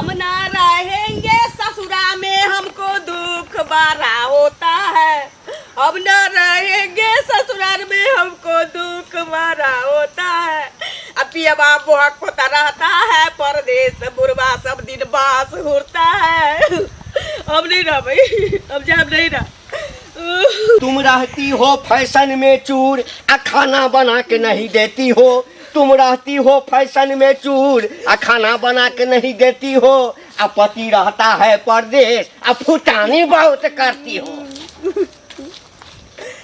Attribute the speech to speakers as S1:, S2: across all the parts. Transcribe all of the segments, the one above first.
S1: हम ना रहेंगे ससुरा में, हमको दुख बड़ा होता है। हम ना रहेंगे ससुराल में, हमको दुख बड़ा होता है। अब पियबा बोहक होता रहता है परदेश, बुढ़वा सब दिन बास हुरता है। हम नहीं रह भाई, हम जाब नहीं रह।
S2: तुम रहती हो फैशन में चूर, आ खाना बना के नहीं देती हो। तुम रहती हो फैशन में चूर, आ खाना बना के नहीं देती हो। आ पति रहता है परदेश, आ फुटानी बहुत करती हो,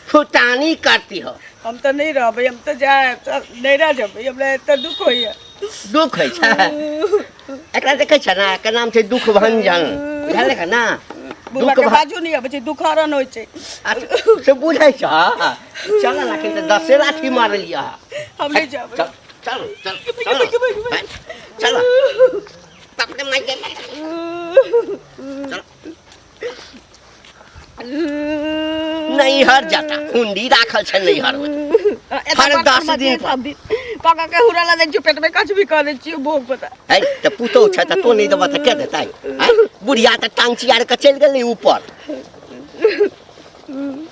S2: फुटानी करती हो।
S1: हम तऽ नहि रहबै, हम तऽ जायब, नहि रह जेबै, हमरा एतऽ दुख होइए।
S2: दुख होइ छै? एकरा देखै छ ने, एकर नाम छै दुख भंजन, बुझल ना?
S1: बुढ़बा के बाजू नहि अबै छै, दुख हरण होइ छै।
S2: अच्छा, से बुझै छ? चल लाखिन तऽ दसे लाठी मारलियै।
S1: हम नहि जाबै।
S2: चल चल चल चल चल, बाप रे माइ गे, चल। नैहर जाता, हुंडी राखल छै नैहर में हर 10 दिन पर।
S1: सब दिन पका के हुरा ला दै छियै, पेट में कछु भी कऽ दै छियै, भोग पता।
S2: है तऽ पुतोह छै तऽ तो नहि देबह तऽ के देतै? आँय? बुढ़िया तऽ टांग चियार के चलि गेलै ऊपर,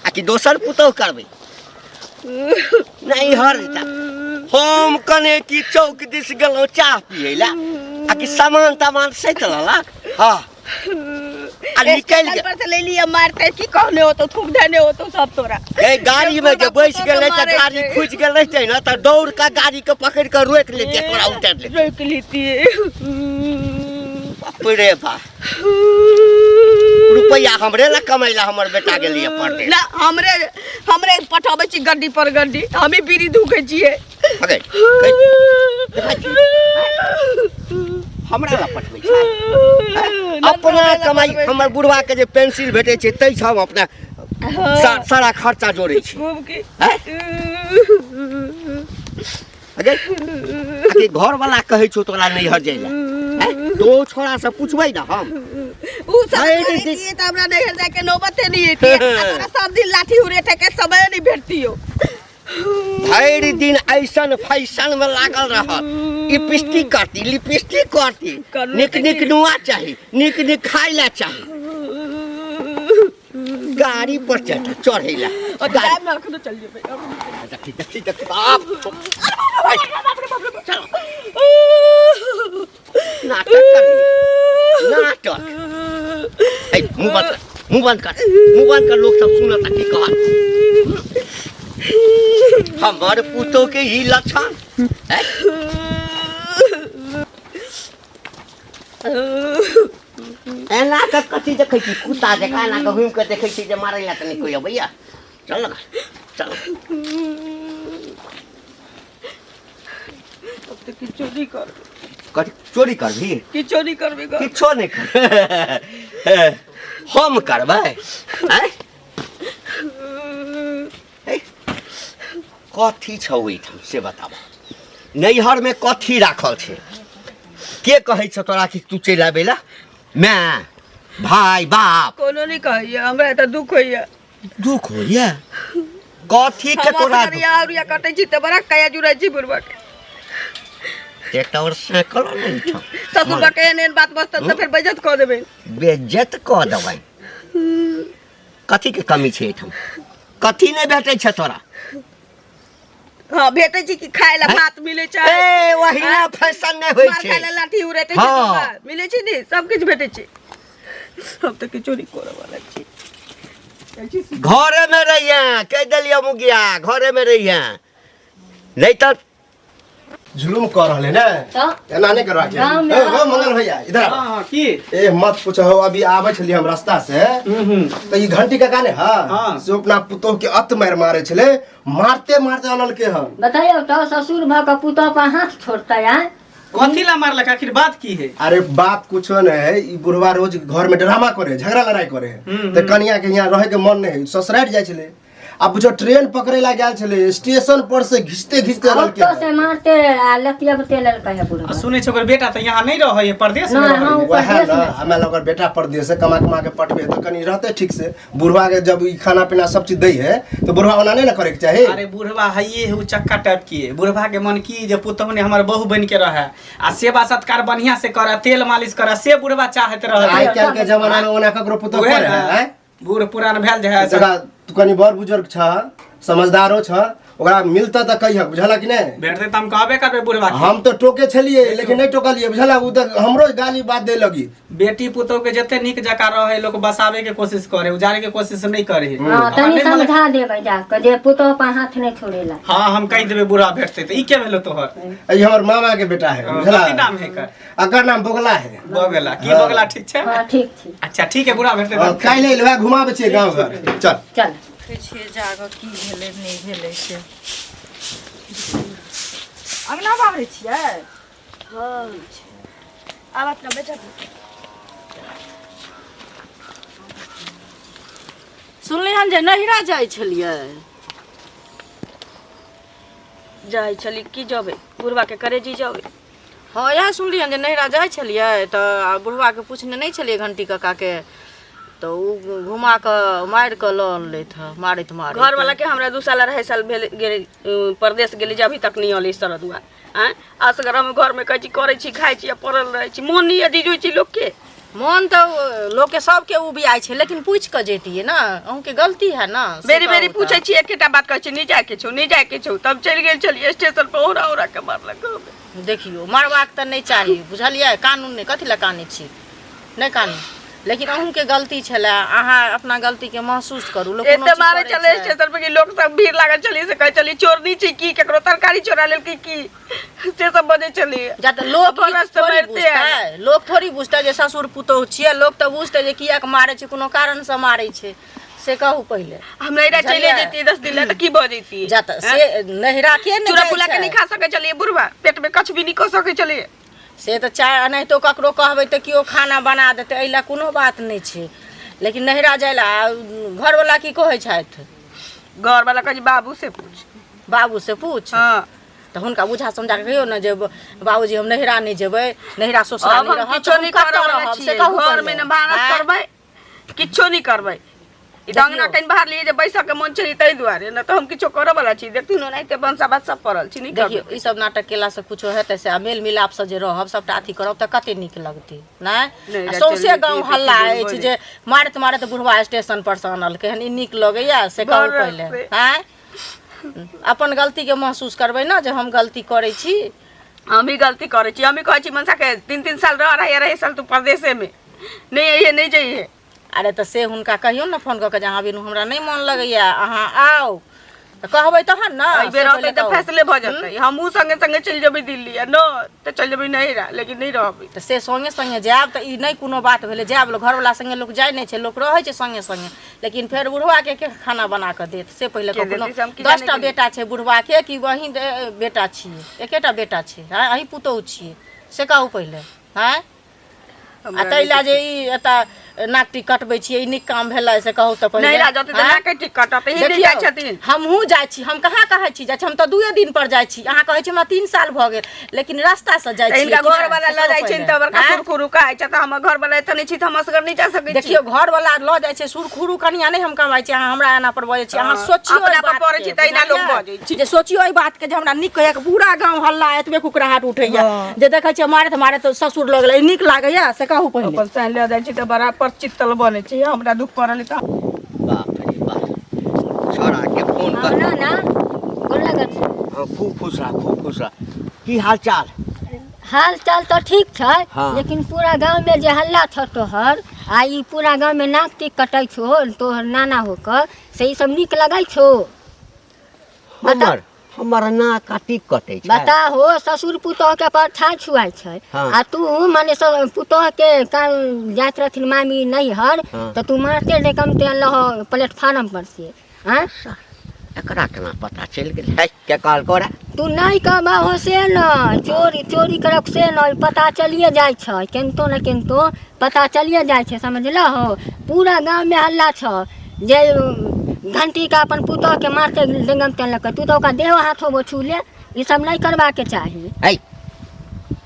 S2: आ कि दोसर पुतोह करबै? नैहर जेता। हम कने की चौक दिस गेलहुँ चाह पियै लए, आ कि सामान तामान सैत लेलक। हँ, आ निकलि गेल।
S1: पर से ले लिअ, मारते की कहने होतो, थूक देने होतो सब तोरा।
S2: ए गाड़ी में जे बैस गेलै तऽ गाड़ी खुजि गेल रहितै ने तऽ दौड़ कऽ गाड़ी के पकड़ि कऽ रोकि लेतियै, तोरा उतारि लेतियै।
S1: रोकि लेतियै।
S2: बाप रे बाप, रुपैआ हमरे ला कमैला हमर बेटा गेलियै परदेश।
S1: ना, हमरे हमरे पठाबै छी गड्डी पर गड्डी, हमी बीड़ी धूकै छियै।
S2: अगे देखै छी, हमरा ला पठबै छै? अपना कमाई, हमर बुढ़वा के जे पेंसिल भेटै छै ताहि से हम अपना सारा खर्चा जोड़ै छी।
S1: खूब की।
S2: हैं? अगे अगे घर वाला कहै छौ तोरा नैहर जाइ लए, हैं? तो छोड़ा से पुछबै ने हम।
S1: उ सब
S2: अरे
S1: करै छियै तऽ हमरा नैहर जाके नौबते नहि एतियै। आ तोरा सब दिन लाठी उरेठे के समय नहि भेटतियौ।
S2: भरि दिन ऐसन फैशन में लागल रहत, लिपस्टिक करती, लिपस्टिक करती।
S1: करबे
S2: नीक
S1: तऽ
S2: नीक
S1: की?
S2: नुआ चाही, नीक नीक खाय ला चाही, गाड़ी पर चढ़ै ला।
S1: और
S2: गाड़ी
S1: जायब ने, अखनो चल जेबै।
S2: देखी देखी देखी, बाप, चलो। नाटक करी नाटक। ए मुंह बंद कर, मुंह बंद कर, मुंह बंद कर, लोग सब सुनत आ की कहत, हमर पुतोह के ई लक्षण हैं? एना कऽ कथी देखै छी? कुत्ता जकाँ एना कऽ घुमि कऽ देखै छी जे मारै लए तऽ नहि कोइ अबैया। चल ने, चल।
S1: अब तऽ किछो नहि करबै।
S2: कथी चोरी करबही?
S1: किछो नहि करबै गऽ।
S2: किछो नहि कर, हम करबै? आँय? हे, कथी छौ ओहिठाम से बताब, नैहरमे कथी राखल छै? के कहै छौ तोरा कि तू चलि आबै ला? माय, भाय, बाप?
S1: कोनो नहि कहैया, हमरा एतऽ दुख होइया।
S2: दुख होइया? कथी के
S1: हम
S2: तोरा?
S1: असगरिया औरिया कटै छी तऽ बड़ा कया जुड़ै छी बुढ़बा के।
S2: एकटा और साइकिल नहि छौ?
S1: ससुरबा के एहन एहन बात बजतै तऽ फेर बेइज्जत कऽ देबै।
S2: बेज्जत कऽ देबै? कथी के कमी छै एहिठाम? कथी नहि भेटै छै तोरा?
S1: हँ, भेटै छै कि खाय ला
S2: हैं?
S1: भात मिलै छै।
S2: ए ओहिना फैशन नहि होइ
S1: मार
S2: छै।
S1: खाय ला लाठी उड़ेतै छै। मिलै छै ने, सब किछु भेटै छै। हम तऽ किछो नहि करऽ वाला छी, जाइ छी।
S2: घरे में रहिए, कहि देलियै मुगिया, घरे में रहिए, नहीं तऽ
S3: जुलुम कऽ रहल है ने।
S4: तऽ
S3: एना नहि करबाक चाही।
S4: गाँवमे
S3: ए, हो मंगल भैया, इधर आबो।
S5: हाँ हाँ, की?
S3: ए मत पूछो हो, अभी आबै छलियै हम रास्ता से तऽ ई घंटी काका ने हा से अपना पुतोह के अत मारि मारे छलै, मारते मारते अनलके हन।
S4: बताइयो तऽ, ससुर भऽ कऽ पुतोह पर हाथ छोड़तै आँय?
S5: कथी ला मारलक? आखिर बात की है?
S3: अरे बात कुछो नहीं है, ई बुढ़वा रोज घर में ड्रामा करे, झगड़ा लड़ाई करे है, तऽ कनिया के यहाँ रहे के मन नहीं है, ससुरारि जाइ छलै। आ बुझो ट्रेन पकड़े ला गेल छलै स्टेशन पर से घिचते घिचते अनलकै
S4: ऑटो से मारते आ लतियबते लेलकै है
S5: आ
S4: बुढ़वा।
S5: सुनै छै ओकर बेटा तऽ यहाँ नहि रहै है, परदेश में
S4: नहि,
S5: रहै
S4: हँ,
S5: है।
S4: ओ
S3: वएह
S4: परदेश
S3: ने
S4: में।
S3: हमरा ओकर बेटा परदेश से कमा कमा के पटबे तऽ कनि रहते ठीक से। बुढ़वा के जब ई खाना पीना सब चीज दै है तऽ बुढ़वा ओना नहि ने करे के चाही।
S5: अरे बुढ़वा हइये है, उ चक्का टाइप के है। बुढ़वा के मन की जे पुतहु ने हमर बहू बन के रहे आ सेवा सत्कार बढ़िया से करे, तेल मालिश करे, से बुढ़वा चाहत रहे।
S3: आइ काल्हि के जमाना में ओना ककरो पुतहु
S5: उहे
S3: करे
S5: ने,
S3: है, आँय?
S5: बूढ़ पुरान भेल जे है।
S3: जकरा तू कनि बड़ बुजुर्ग छ, समझदारो छ, ओकरा मिलता तऽ कहियक, बुझलक कि नहि?
S5: भेटतै तऽ हम कहबे करबै बुढ़वा के।
S3: हम तऽ टोके छलियै लेकिन नहि टोकलियै, बुझलक? ओ तऽ हमरो गाली बात दे लगी।
S5: बेटी पुतोह के जते नीक जकाँ रहे लोक बसावे के कोशिश करे, उजाड़े के कोशिश नहि करे।
S4: हँ,
S5: हमरा
S4: तनी
S5: नहि मने-
S4: समझा देबै जाके जे पुतोह पर हाथ नहि छोड़ेला।
S5: हाँ, हम कहि देबै बुढ़वा भेटतै तऽ। ई के भेलो तोहर?
S3: ई हमर मामा के बेटा है, बुझला?
S5: कथी नाम है एकर?
S3: एकर नाम बोगला है।
S5: बगला की? बगला ठीक छै?
S4: हँ, ठीक छी।
S5: अच्छा ठीक है, बुढ़ा भेटतै
S3: हँ,
S5: तऽ
S3: काल्हि एलबै, घुमाबै छियै गाँव घर, चल
S4: चल।
S1: देखै छियै जागऽ की भेलै नहि भेलै से। अङ्गना बाहरै छियै? हँ, आब अपना बेटा।
S6: सुनली हन जे नैहरा जाइ छलियै?
S1: जाइ छली की जबै बुढ़बाके करेजी जबै।
S6: हँ, इएह सुनली हन जे नैहरा जाइ छलियै तऽ आ बुढ़बाके पुछने नहि छलियै घंटी काकाके, तऽ ओ घुमा कऽ मारि कऽ लऽ अनलथि हँ, मारैत मारैत।
S1: घरवाला के हमरा 2 साल 2.5 साल भेल गेलै, परदेश गेलै जे अभी तक नहि अलै सरदुआ। आँय, असगर हम घरमे कहै छी करै छी, खाइ छी आ पड़ल रहै छी। मोन नहि अजीज होइ छै लोकके?
S6: मोन तऽ लोकके सबके उबियाइ छै, लेकिन पूछि कऽ जैतियै ने, अहूँके गलती है ने से।
S1: बेरी बेरी
S6: कहू तऽ।
S1: पूछै छी, एकेटा बात कहै छी, नहि जायके छौ, नहि जायके छौ। तब चलि गेल छलियै स्टेशन पर, औरा औरा के मारलक हमे।
S6: देखियौ, मारबाक तऽ नहि चाही, बुझलियै? कानून नहि, कथी लए कानै छी? नहि कानू, लेकिन अहूँके गलती छलै। अहाँ अपना गलतीके महसूस करू। लोक कोनो
S1: एते
S6: चीज
S1: मारे
S6: करै
S1: छलै
S6: छै।
S1: स्टेशन पर कि लोक सब भीड़ लागल छलै से कहै छलै चोरनी छै की, केकरो तरकारी चोरा लेलकै की, से सब बजै छलै।
S6: जा तऽ लोक ई
S1: भरस तऽ
S6: थोड़ी
S1: मारिते आयल।
S6: बुझतै, लोक थोड़ी बुझतै जे ससुर पुतोहु छियै। लोक तऽ बुझतै जे किएक मारै छै, कोनो कारणसँ मारै छै, से कहू पहिले।
S1: हम नैहरा चले
S6: बुझलियै?
S1: जैतियै 10 दिन लए तऽ की भऽ जैतियै?
S6: जा तऽ से नैहरा के नहि
S1: चूड़ा
S6: जाइ
S1: फुला के
S6: छै?
S1: नहि खा सकै छलियै बुढ़बा, पेट में कछ भी नहि कऽ सकै छलियै।
S6: से तऽ चाय एनाहितो ककरो कहबै तऽ केओ खाना बना देतै, एहि लए कोनो बात नहि छै, लेकिन नैहरा जाय लए आ घरवला की कहै छथि?
S1: घरवाला कहै छै बाबू से पूछ।
S6: बाबू से पूछ?
S1: हँ।
S6: तऽ हुनका बुझा समझा कऽ कहियौ ने जे बाबूजी हम नैहरा नहि जेबै, नैहरा ससुरा
S1: अब
S6: नहि
S1: हम
S6: रहब,
S1: किछो
S6: तऽ हम
S1: नहि
S6: कतऽ
S1: करऽ वाला
S6: रहब से
S1: छियै।
S6: कहू
S1: घर में
S6: पहिले।
S1: ने भानस
S6: आँय?
S1: करबै, किछो नहि करबै। ई तऽ अंगना कनि बाहर लिए जे बैसऽ के मन छलै ताहि दुआरे, नहि तऽ हम किछो करऽ वाला छी? देखथिन ओनाहिते भनसा भात सब पड़ल छी, नहि
S6: देखियौ,
S1: करबै।
S6: ई सब नाटक केलासँ कुछो हेतै से? आ मेल मिलापसँ जे रहब, सबटा अथी करब तऽ कते नीक लगतै नहि?
S1: नहि,
S6: आ सौंसे
S1: चलि
S6: गाँव
S1: जैतियै,
S6: हल्ला
S1: तऽ
S6: अछि जे मारैत मारैत बुढ़वा स्टेशन पर से अनलकै हन। ई नीक लगैया से कहू
S1: घर
S6: पहिले।
S1: से।
S6: आँय, अपन गलतीके महसूस करबै ने जे हम गलती करै छी।
S1: हम ही गलती करै छी। हम ही कहै छी मनसा के 3-3 साल रह रहे 2.5 साल तू परदेसे में नहि अइहे, नहि जइहे।
S6: अरे तऽ से हुनका कहियौ ने फोन कऽ के जे अहाँ बिनु हमरा नहि मन लगैया, अहाँ आउ, तऽ कहबै तहन ने।
S1: एहि बेर
S6: से
S1: रहतै
S6: पहिले
S1: तऽ
S6: कहू।
S1: फैसले भऽ जेतै, हमहूँ संगे संगे चलि जेबै दिल्ली आ न तऽ चलि जेबै नैहरा, लेकिन नहि रहबै।
S6: तऽ से संगे संगे जायब तऽ ई नहि कोनो बात भेलै। जायब, घरवला संगे लोक जाइ नहि छै, लोक रहै छै संगे संगे, लेकिन फेर बुढ़वाके के खाना बना कऽ देत से पहिले
S1: के
S6: कहू।
S1: देतै से हम की
S6: दस
S1: जाने
S6: टा
S1: गेलियै।
S6: बेटा छै बुढ़वाके कि वही बेटा छियै? एकेटा बेटा छै? हँ, अहीं पुतोहु छियै, से कहू पहिले। हँ, आ ताहि लए जे ई एतऽ नाक कटबै छियै, ई नीक काम भेलै से कहू तऽ पहिले।
S1: नैहरा जतै तऽ
S6: आँय?
S1: नाके टिक कटत, ई नहि
S6: देखियौ,
S1: जाइ छथिन।
S6: हमहूँ जाइ छी, हम कहाँ कहै छी जाइ छी, हम तऽ 2 दिन पर जाइ छी। अहाँ कहै छी हमरा 3 साल भऽ गेल, लेकिन रास्तासँ जाइ
S1: तऽ
S6: छी।
S1: हिनका घरवाला लऽ जाइ छनि तऽ बड़का सुरखुरु कहै छै, तऽ हमर घरवाला एतऽ नहि छी तऽ हम असगर नहि जा सकै छी।
S6: देखियौ, घरवाला लऽ जाइ छै सुरखुरु कनिया नहि हम कमाइ छी। अहाँ हमरा एना पर बजै छी, अहाँ
S1: हँ,
S6: सोचियौ एहि
S1: अपना पर
S6: बात
S1: पड़ै
S6: के,
S1: छी तहिना लोक
S6: बुझलियै?
S1: बजै छै।
S6: जे सोचियौ एहि बात के जे हमरा नीक कहैया कि पूरा गाँव हल्ला एतबे कुकराहट उठैया जे देखै छियै मारैत मारैत ससुर लऽ गेलै, ई नीक लागैया से कहू पहिले।
S1: अपन साइन लऽ जाइ छी तऽ बड़ा पर चित्तल बनै छै, हमरा दुख पड़ल तऽ।
S2: बाप रे बाप, छोड़ा के फोन
S4: हँ
S2: कर।
S4: ना ना, गोर लागत छी।
S2: हाँ, खूब खुश रह, खूब खुश रह। की हाल चाल?
S4: हाल चाल तऽ ठीक छै।
S2: हाँ।
S4: लेकिन पूरा गाँव में जे हल्ला छौ तोहर, आ ई पूरा गाँव में नाक टीक कटै छौ तोहर नाना होकर से, ई सब नीक लगै छौ?
S2: हमर हमर नाक काटी कटै छै?
S4: बता हो, ससुर पुतोह के परछाई छुआइ छै।
S2: हाँ।
S4: आ तू माने सब पुतोह के काल जाइत रहथिन मामी नैहर।
S2: हाँ।
S4: तऽ तू मारते रकमते अनलहो प्लेटफार्म पर से। आँय,
S2: एकरा केना पता चलि गेल है? के कहल कोरा?
S4: तू नहि कमाहो से नहि, चोरी चोरी करक से नहि, पता चलिए जाइ छै, केनतो ने केनतो पता चलिए जाइ छै, समझलहो? पूरा गाँवमे हल्ला छौ जे घंटी के अपन पुतोह के मारते डेंगम तेल लग तू तो ओकरा देहो हाथो वो छू ले ई सब नहीं करबा के चाही।
S2: है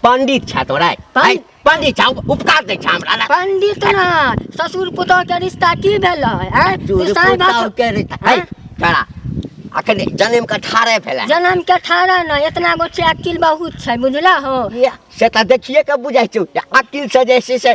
S2: पंडित छा तोरा है पंडित छा उपकार दै छा हमरा ला।
S4: पंडित ना ससुर पुतोह के रिश्ता की भेल है आँय? तू
S2: ससुर
S4: साँझ
S2: पुतोह
S4: भात
S2: के रिश्ता है तोरा अखन जन्म के ठाड़े भेला।
S4: जन्म के ठाड़ा न इतना गो छै अकिल बहुत छै बुझला हो।
S2: से तऽ देखिए के बुझाइ छौ अकिल से जे छै से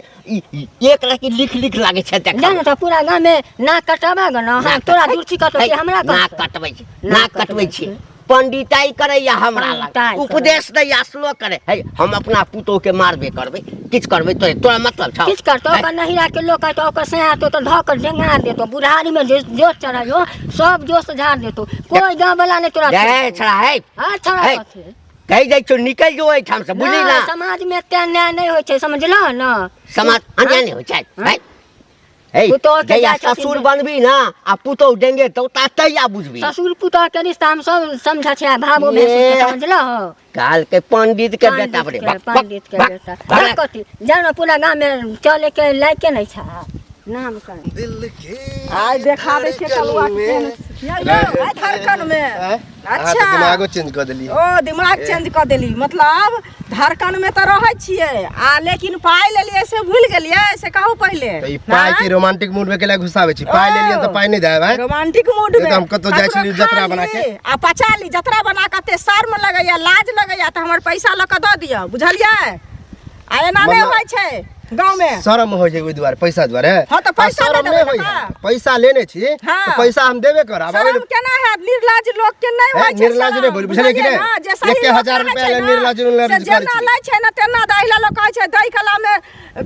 S2: एक रति लिख लिख लागै छै देखऽ
S4: जान तऽ पूरा गाँव में नाक कटाबा ग न हम तोरा दूर छी कतौ कि हमरा
S2: नाक
S4: कतौ?
S2: कटबै छी नाक कटबै छी पंडिताई करैया हमरा लग
S4: पंडिताइ करैया।
S2: उपदेश दैया श्लोक करे है हम अपना पुतोह के मारबे करबै किछु करबै तोरे तोरा मतलब छौ
S4: किछु करतौ ओकर नहिरा के लोक अयतौ ओकर सैया तो तऽ धऽ कऽ डेंगा देतौ बुढ़ारी में जे जोश चढ़ाइयो सब जोश झाड़ देतौ कोई गाँव वाला नहीं तोरा
S2: रे छड़ा है
S4: हाँ छड़ा
S2: है।
S4: कथी?
S2: कहि जाइ छौ निकलि जो एहिठाम से बुझली
S4: ना
S2: ना
S4: समाज में एते अन्याय नहीं होइ छै समझलह ना
S2: समाज अन्याय नहि होइ छै है हे
S4: पुतोह के
S2: जहिया
S4: जाइ छथिन
S2: ससुर बनबी ना आ पुतोह डेंगे तो ता तहिया बुझबी
S4: ससुर पुतोह के रिश्ता हम सब समझै छै भावो भैंसुर के
S2: ये।
S4: समझलह
S2: काल के पंडित के बेटा बड़े
S4: पंडित के- पंडित के बेटा भाग कथी जानो पूरा गाँव में चले के लायके नहीं छा नाम कर
S3: दिल के
S1: आइ देखा दै छियै कलुआ के केहन यौ यौ आइ धड़कन में
S3: अहाँ तऽ
S1: अच्छा
S3: दिमागो चेंज कऽ देलियै।
S1: ओ दिमाग चेंज कऽ देली मतलब धड़कन में तऽ रहै छियै आ लेकिन पाइ लेलियै से भूलि गेलियै से कहू पहिले
S3: तऽ ई पाइ के रोमांटिक मूड में केला घुसाबै छी पाइ लेलियै तऽ पाइ नहि देब आँय
S1: रोमांटिक मूड में
S3: एकदम कतौ जाइ
S1: ककरो
S3: छलियै जतरा
S1: खा
S3: बना
S1: ली
S3: के।
S1: आ पचा ली जतरा बना कते शर्म लगैया लाज लगैया तऽ हमर पैसा लऽ कऽ दऽ दिअ बुझलियै आ एना नहि
S3: मतलब-
S1: होइ छै गाँव में
S3: शरम होइ छै ओहि दुआरे पैसा दुआरे
S1: हाँ, तऽ पैसा
S3: आ शरम
S1: नहि
S3: नहि
S1: देबै
S3: होइ
S1: तऽ
S3: है पैसा लेने छी
S1: हाँ।
S3: तऽ पैसा हम देबे करब
S1: शरम केना हैत निर्लज लोक के नहि
S3: हे,
S1: होइ छै
S3: निर्लज
S1: शरम,
S3: नहि बोलू, बुझलियै कि
S1: बुझलियै
S3: नहि?
S1: ने? जे सही
S3: एके
S1: लोक
S3: हजार
S1: रहै
S3: रुपया
S1: छै
S3: ले
S1: ने,
S3: निर्लज उर्लज
S1: से
S3: करै
S1: जेना
S3: छी।
S1: लै छै ने तेना दै ला लोक कहै छै दै कला में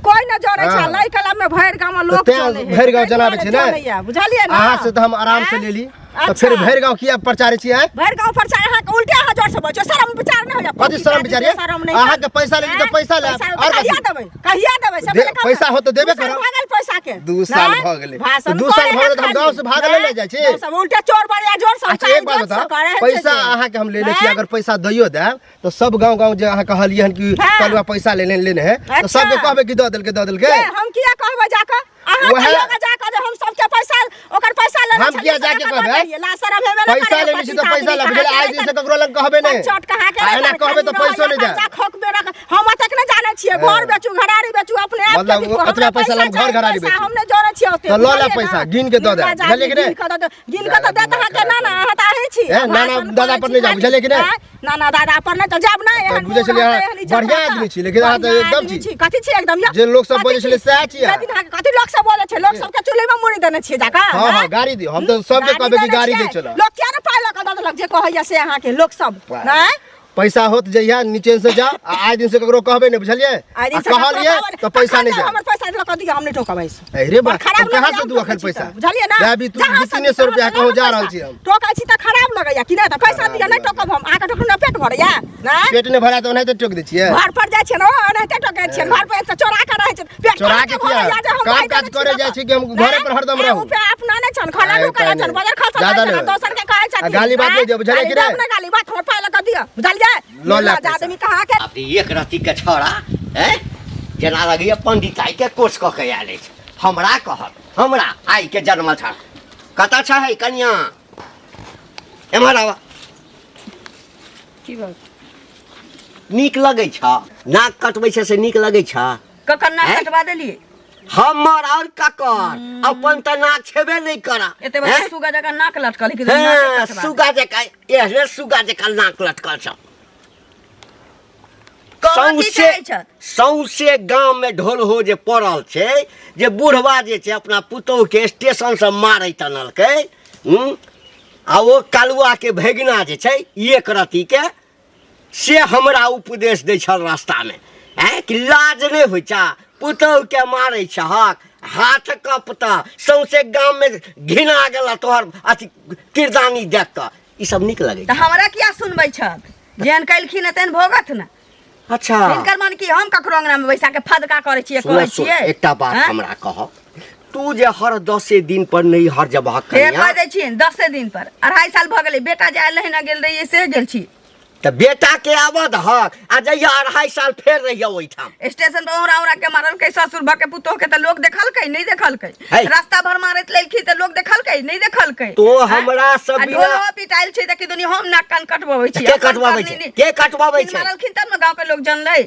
S1: कोई न जरै छै
S3: हाँ।
S1: लै कला में भरि गाँव में लोक
S3: तें
S1: जनै है।
S3: भरि गाँव
S1: ताहि
S3: जनाबै
S1: दुआरे
S3: छै ने?
S1: जनैया, बुझलियै ने
S3: अहाँ से तऽ हम आराम से लेली तऽ फेर
S1: अच्छा।
S3: भरि गाँव किया प्रचारै छी आँय
S1: भरि गाँव पर चाहे अहाँके उल्टे अहाँ जोर से बजो शरम विचार नहि होइया
S3: कथी शरम विचार ये?
S1: शरम नहि
S3: अहाँके पैसा लेली तऽ पैसा लेब,
S1: पैसा
S3: आओर
S1: कहिया
S3: कथी?
S1: देबै कहिया देबै से पहिले कहू
S3: पैसा
S1: ने।
S3: हो तऽ देबे
S1: दू साल
S3: करब।
S1: भऽ गेल पैसा के
S3: 2 साल
S1: नहि?
S3: भऽ गेलै।
S1: भाषण
S3: तऽ 2 साल
S1: करै
S3: भऽ गेलै तऽ हम
S1: है
S3: गाँव से भागल
S1: खाली।
S3: नहि जाइ छी।
S1: गाँव से उल्टे चोर बढ़िया जोर से
S3: अच्छा एक बात बताओ पैसा अहाँके हम लेने छी अगर पैसा दैयो देब तऽ सब गाँव गाँव जे अहाँ कहलियै हन कि
S1: हाँ।
S3: कलुआ पैसा लेने लेने है तऽ
S1: अच्छा।
S3: सबके कहबै कि दऽ देलकै दऽ देलकै
S1: हम किया कहबै जाकऽ अहाँ कहियो के जाकऽ जे हम सबके पैसा ओकर पैसा लेने
S3: हम
S1: छलियै,
S3: किया
S1: से
S3: जाके
S1: ककरा
S3: कहबै?
S1: देलियै? ला शरम हेबे नहि
S3: पैसा
S1: करैया,
S3: लेने छी तऽ
S1: पति
S3: पैसा
S1: आदमी
S3: ले बुझलियै
S1: कहाँ
S3: आइ
S1: के
S3: दिन से ककरो लग कहबै नहि
S1: चट कहाँ के
S3: आ एना कहबै तऽ पैसो नहि
S1: खर्चा
S3: देब
S1: खोक बेरा हम ओतेक नहि जानै छियै घर बेचू घरारी बेचू अपने आप के
S3: मतलब
S1: बिकू। हमरा
S3: ओतना पैसा लम घर
S1: चाही,
S3: घरारी
S1: पैसा
S3: बेचू।
S1: हम नहि जोड़ै छियै ओते
S3: तऽ लऽ ले
S1: बुझलियै
S3: पैसा,
S1: ने?
S3: गिन के दऽ दे,
S1: निर्लज
S3: बुझलियै कि
S1: आदमी
S3: नहि?
S1: गिन के दऽ दे गिन के तऽ देत अहाँके ना ना अहाँ तऽ अहीं छी
S3: ए, नाना
S1: भाषण
S3: दादा
S1: करै
S3: पर
S1: छी
S3: नहि जाउ,
S1: खाली।
S3: बुझलियै कि नहि?
S1: आँय? नाना दादा पर नहि तऽ जायब नहि एहन
S3: बुझै छलियै
S1: मुँह
S3: अहाँ
S1: रहतै, एहन इज्जत
S3: बढ़िआँ
S1: रहतै।
S3: आदमी छी, लेकिन अहाँ तऽ
S1: बढ़िआँ
S3: एकदम
S1: आदमी
S3: छी।
S1: कथी छी एकदम यौ?
S3: जे लोक सब
S1: कथी
S3: बजै छलै
S1: छी?
S3: सएह छी अहाँ।
S1: लेकिन अहाँके कथी लोक सब बोलै छै लोक सबके चूल्हि में मुड़ी देने छियै जाकऽ
S3: हाँ हाँ
S1: आँय?
S3: गाड़ी दियौ हम तऽ सबके
S1: गाड़ी
S3: कहबै कि
S1: देने
S3: गाड़ी दै
S1: छियै।
S3: छलऽ
S1: लोक किया ने पाइ लऽ कऽ दऽ देलक जे कहैया से अहाँके लोक सब
S3: पाइ।
S1: नहि
S3: पैसा होत जहिया नीचे से जा आ आइ दिन से ककरो कहबै नहि बुझलियै
S1: आइ दिन
S3: आ
S1: से
S3: कहलियै
S1: ककरो
S3: तऽ पैसा
S1: तखन
S3: नहि
S1: तऽ
S3: जाय
S1: हमर पैसा लऽ कऽ दिअ हम नहि टोकबै से
S3: अरे बा
S1: बड़ खराब
S3: तब कहाँ
S1: लगैया
S3: से दू अखन
S1: टोकै छी
S3: पैसा
S1: तऽ, बुझलियै ना
S3: जा अभी तू
S1: जहाँ से
S3: 300 रुपया
S1: तहाँ
S3: कहूँ
S1: से
S3: जा रहल
S1: पैसा।
S3: छी हम
S1: टोकै छी तऽ खराब लगैया कि नहि तऽ पैसा दिअ नहि टोकब हम अहाँके टोकने पेट भरैया नहि
S3: पेट नहि भरा तऽ ओनाहिते टोक दै छियै
S1: घर पर जाइ छियै ने ओ एनाहिते टोकै छियै घर पर तऽ चोरा के रहै छै पेट
S3: चोरा
S1: कहाँ
S3: के
S1: भरैया
S3: किया?
S1: जे हम
S3: काम
S1: पाइ
S3: काज
S1: देने छी
S3: करे जाइ
S1: तऽ?
S3: छी कि हम घरे पर हरदम
S1: नहि,
S3: रहू?
S1: ओ पे अपना नहि छन खाना
S3: आइ
S1: नु करै
S3: पाइ
S1: छन
S3: नहि।
S1: बजर खर्चा
S3: जादा
S1: करै छन
S3: नहि।
S1: दोसर के कहै
S3: आ
S1: छथिन
S3: गाली बात नहि दियौ, बुझलियै कि
S1: गाली
S3: नहि?
S1: देब ने गाली बात हमर पाइ लऽ कऽ दिअ बुझलियै
S3: लऽ ले
S1: निर्लज
S3: पैसा।
S1: आदमी कहाँ के
S2: आब एक रत्ती के छौड़ा हैं जेना लगैया पंडिताई के कोर्स कऽ के आयल अछि हमरा कहत हमरा आइ के जन्मल छल कतऽ छै है कनिया एम्हर आब
S1: की बात
S2: नीक लगै छ नाक कटबै छै से नीक लगै छ
S1: ककर नाक
S2: हैं?
S1: कटवा देलियै
S2: हमर और ककर अपन तऽ नाक छेबे नहि करा
S1: एते बड़ा
S2: हैं?
S1: सुगा जकाँ नाक लटकल है कि नाके
S2: हाँ,
S1: कटवा
S2: सुगा जकाँ एहने सुगा जकाँ नाक लटकल छ
S1: कहऽ की
S2: सौंसे
S1: चाहै छथि?
S2: सौंसे गाम में ढोल हो जे पड़ल छै जे बुढ़वा जे छै अपना पुतोह के स्टेशन से मारैत अनलकै हूँ आ ओ कलुआ के भगिना जे छै एक रत्ती के से हमरा उपदेश दै छल रास्तामे आँय कि लाज नहि होइ छ पुतहुके मारै छहक हाथ कपतऽ सौंसे गाममे घिना गेल तोहर अथी किरदानी देख कऽ ई सब नीक लगै
S1: तऽ हमरा किया सुनबै छथि जेहन कलखिन तेहन भोगत ने
S2: अच्छा
S1: हिनकर मन की हम ककरो अंगना में बैसा के फदका करै छियै
S2: सुनऽ
S1: कहै
S2: सुन
S1: छियै
S2: एकटा बात
S1: आँय?
S2: हमरा कह तू जे हर दसे दिन पर नहीं हर जबहक
S1: फेर
S2: कनिया
S1: कह दै छियनि दसे दिन पर 2.5 साल भऽ गेलै बेटा जे आयल रहे ने गेल रहियै से गेल छी
S2: तऽ बेटा के आबऽ दहक आ जइया 2.5 साल फेर रहिया ओहिठाम।
S1: स्टेशन पर औरा औरा के मारलकै ससुर भऽ के पुतोह के तऽ लोक देखलकै नहीं देखलकै?
S2: है।
S1: रास्ता भर मारैत लेलखिन तऽ लोक देखलकै नहीं देखलकै?
S2: तो हमरा सब
S1: आ
S2: बिना
S1: ढोलो पिटाइल छै तऽ किदुनी हम नाक कान कटबबै छी।
S2: के
S1: अपन
S2: कटबाबै
S1: करनी
S2: छै?
S1: नहि।
S2: के कटबाबै छै?
S1: मारलखिन तब ने गाँव के लोक जानलै,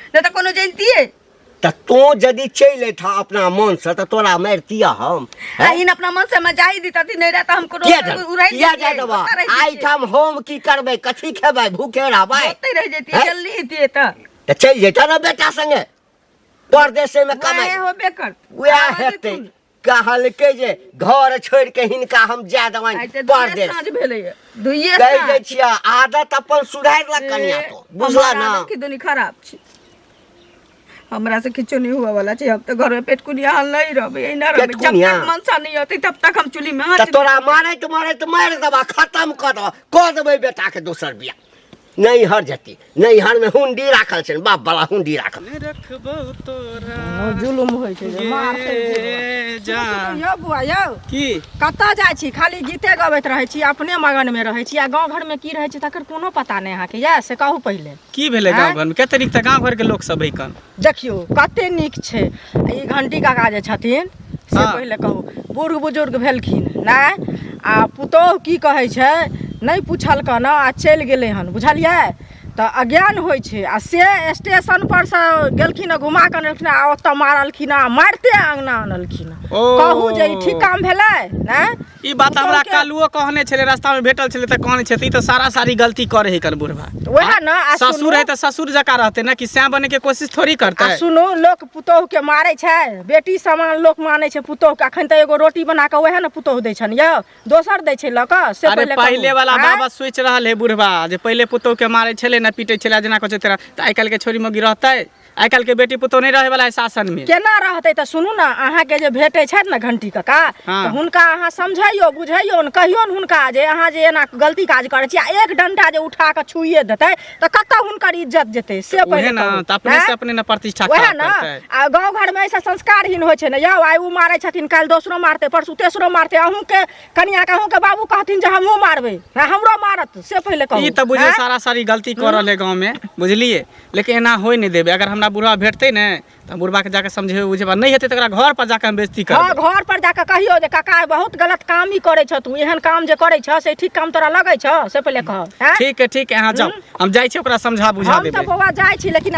S1: नहि तऽ कोनो जनितियै।
S2: तऽ तों यदि चलि अयतह अपना मनसँ तऽ तोरा मारितियह हम।
S1: आ इन अपना मन से मजाही दितथि नहीं रहता हम कोनो
S2: किया जा
S1: उड़ाइ
S2: किया जाय देबह? एहिठाम हम की करबै, कथी खेबै, भूखे रहबै?
S1: ओतै रहि जैतियै,
S2: हैं?
S1: जल्दी एतियै तऽ।
S2: तऽ चलि जैतह ने बेटा संगे परदेशे में कमाइ।
S1: वएह होबे करत।
S2: वएह
S1: आबऽ
S2: हेतै।
S1: देथुन।
S2: कहलकै जे घर छोड़ि के हिनका हम जाय देबनि
S1: आइ तऽ दुइये
S2: परदेश।
S1: साँझ भेलैए, दुइये
S2: कहि
S1: साँझ।
S2: दै छियै आदत अपन सुधारि लक कनिया तो, बुझला
S1: हमर
S2: ना?
S1: आदत किदुनी खराब छै, हमरा से किछो नहीं हुआ वाला छै। हम तऽ घर में पेटकुनिया हाल नहीं रहबै, एना रहबै जब
S2: पेटकुनिया?
S1: तक मनसा नहीं होतै तब तक हम चूल्ही में आँच
S2: तऽ तोरा मारैत मारैत मारि देबा, खत्म कऽ देबा, कऽ देबै बेटा के दोसर बियाह। नैहर जेती, नैहर में हुंडी राखल छै, बाप वाला हुंडी राखल।
S5: रखबो तोरा
S6: जुलुम होइ छै जे मारतै
S5: गे जान।
S6: यौ बुआ यौ।
S5: की?
S6: कतऽ जाइ छी? खाली गीते गबैत रहै छी, अपने मगन में रहै छी आ गाँव घर में की रहै छै तकर कोनो पता नहि अहाँके यऽ, से कहू पहिले।
S5: की भेलै गाँव घर में? कते नीक तऽ गाँव घर के लोक सब है कन।
S6: देखियौ कते नीक छै। ई घंटी काका जे छथिन से पहिले कहू, बूढ़ बुजुर्ग भेलखिन नहि आ पुतोहु की कहै छै नहि पुछलकन आ चलि गेलै हन, बुझलियै? तऽ अज्ञान होइ छै आ से स्टेशन पर से गेलखिन घुमा कऽ अनलखिन आ ओतऽ मारलखिन आ मारिते अङ्गना अनलखिन।
S5: ओ।
S6: कहू जे ई ठीक काम भेलै नहि?
S5: ई बात हमरा
S6: पुतोहुके
S5: कालुओ कहने छलै, रास्ता में भेटल छलै तऽ कहने छलै, ई तऽ सारा सारी गलती करे है कन बुढ़बा।
S6: वएह ने आ
S5: ससुर
S6: सुनू
S5: है तऽ ससुर जकाँ रहतै ना, कि सैं बने के कोशिश थोड़ी
S6: आ
S5: करतै।
S6: सुनू, लोक पुतोहुके मारै छै, बेटी समान लोक मानै छै पुतोहुके। अखन तऽ एगो रोटी बना कऽ वएह ने पुतोहु दै छनि यौ, दोसर दै छै लऽ कऽ से
S5: अरे
S6: पहिले कहू।
S5: पहिले वाला
S6: आँय?
S5: बाबा सोचि रहल है बुढ़बा जे पहिले पुतोह के मारै छलै ना, पीटै छलै जेना कहै छै तेना, तऽ आइ काल्हि के छोरी मौगी रहतै? आइ काल्हि के बेटी पुतोह नहि रहै वाला है शासन में।
S6: केना रहतै? तऽ सुनू ने, अहाँके जे भेटै छथि ने घंटी काका,
S5: हाँ।
S6: तऽ हुनका अहाँ समझैयौ बुझैयौ ने, कहियौ ने हुनका जे अहाँ जे एना गलती काज करै छी आ एक डंटा जे उठा कऽ छुइए देतै तऽ कतऽ हुनकर इज्जत जेतै से
S5: उहे
S6: पहिले
S5: ना
S6: कहू।
S5: तऽ अपने से
S6: आँय?
S5: अपने ने प्रतिष्ठा
S6: वएह
S5: खराब
S6: ने
S5: करतै।
S6: आ गाँव घरमे एहिसँ संस्कारहीन होइ छै ने यौ। आइ ओ मारै छथिन, काल्हि दोसरो मारतै, परसू तेसरो मारतै। अहूँके कनियाके अहूँके बाबू कहथिन जे हमहूँ मारबै, आ हमरो मारत, से पहिले कहू।
S5: ई तऽ बुझियौ
S6: आँय?
S5: सारा सारी गलती कऽ रहल है गाँव में, बुझलियै? लेकिन एना होइ नहि देबै। अगर हमरा बुढ़वा भेटतै ने तऽ हम बुढ़वा के जाके समझेबै बुझेबै, नहि हेतै तऽ ओकरा घर पर जाके हम बेइज्जती
S6: हाँ,
S5: करबै।
S6: घर पर जाके कहियौ जे काका बहुत गलत काम ई करै छौ तू, एहन काम जे करै छौ से ठीक काम तोरा लगै छौ, से पहिले कह। आँय?
S5: ठीक है, ठीक है, अहाँ जाउ, हम जाइ छी ओकरा समझा बुझा
S6: हम तऽ
S5: देबै।
S6: बौआ जाइ छी लेकिन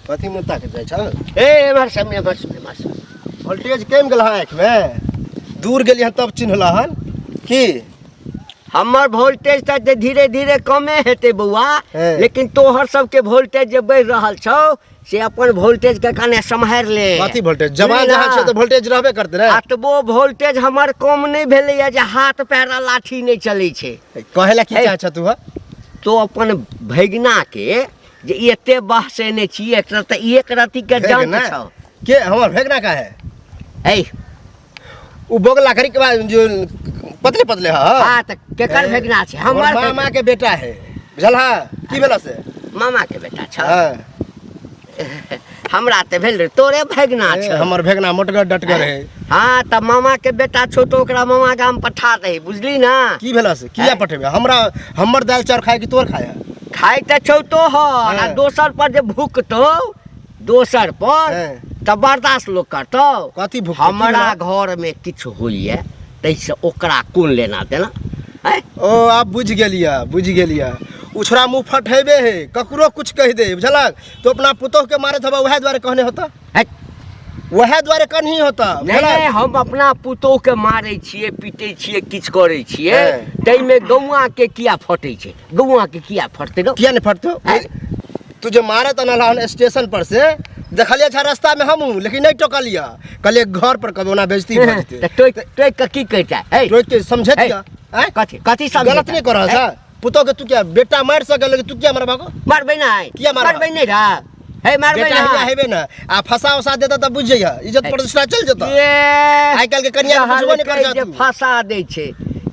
S3: कथी में ताकत जाइ छ?
S2: ए एम्हर से एम्हर से एम्हर से।
S3: वोल्टेज कमि गेल हँ आँखिमे, दूर गेलियै हन तब चिन्हला हन की?
S2: हमर वोल्टेज तऽ जे धीरे धीरे कमे हेतै बौआ,
S3: हैं।
S2: लेकिन तोहर सबके वोल्टेज जे बढ़ि रहल छौ से अपन वोल्टेज के कने सम्हारि ले।
S3: कथी वोल्टेज? जवान
S2: बुझली
S3: जहाँ
S2: ना?
S3: छै तऽ वोल्टेज रहबे करतै रे।
S2: अतबो वोल्टेज हमर कम नहि भेलैया जे हाथ पैर आ लाठी नहि चलै छै।
S3: कहै लए की
S2: हे।
S3: चाहै छ तू? हँ?
S2: तो अपन भगिना के जे एते बहसेने छी, एक तऽ एक रति के
S3: भेगना?
S2: जंत छौ।
S3: के हमर भेगना का है?
S2: ऐ
S3: उ बोगला करी के बाद जो पतले पतले है।
S2: हाँ तऽ केकर भेगना छै? हमर
S3: मामा
S2: भेगना।
S3: के बेटा है, बुझल है? की भेला से?
S2: मामा के बेटा छ?
S3: हाँ।
S2: हमरा तऽ भेल रे तोरे भेगना
S3: ए,
S2: छ।
S3: हमर भेगना मोटगर डटगर है।
S2: हाँ तऽ मामा के बेटा छौ तऽ ओकरा मामा गाम पठा दही, बुझली ना?
S3: की भेला से? किया
S2: हैं?
S3: पठेबे? हमरा हमर दालि चाउर खाय कि तोर खाय?
S2: खाय तऽ छौ तोहर आ
S3: हैं।
S2: दोसर पर जे भुकतौ दोसर पर
S3: हैं।
S2: तऽ बर्दाश्त लोक करतौ?
S3: कथी भुकतौ? की
S2: हमरा
S3: भेला?
S2: घर में किछु होइए ताहिसँ ओकरा कोन लेना देना? हैं?
S3: ओ आब बुझि गेलियै, बुझि गेलियै। उ छोरा मुँह फटेबे है, ककरो कुछ कहि दे, बुझलक? तो अपना पुतोह के मारत हबा उएह दुआरे कहने होता,
S2: हट।
S3: उएह दुआरे कन्ही होता,
S2: नहि
S3: बुझलक?
S2: नहि, हम अपना पुतोह के मारै छियै, पीटै छियै, किछु करै छियै,
S3: हैं।
S2: ताहिमे गौआँ के किया फटै छै? गौआँ के किया फटतै गौ?
S3: किया नहीं फटतो?
S2: हैं?
S3: तू जे मारत अनल हन स्टेशन पर से देखलियै छा रास्ता में हमहूँ, लेकिन नहीं टोकलियै, कहलियै घर पर कभी ओना बेइज्जती भऽ जेतै।
S2: तऽ टोकि टोकि कऽ की कहिता? हे
S3: टोकि के समझैत
S2: हे,
S3: किया? आँय?
S2: कथी कथी समझैता?
S3: गलत नहीं कर रहल
S2: हे?
S3: छ पुतोह के? तू क्या बेटा मारि सकल, लेकिन तू किया मारबा को?
S2: मारबै नहि।
S3: किया मारबा?
S2: मारबै नहि रे, हे मारबै
S3: बेटा
S2: ना।
S3: हिया हेबे ना आ फंसा उसा देता तऽ बुझि जइह, इज्जत
S2: हे।
S3: प्रतिष्ठा चलि जेतऽ।
S2: ये
S3: आइ काल्हि के कनिया के बुझबो नहि कर
S2: कहलकै जे
S3: तू।
S2: फंसा दै छै,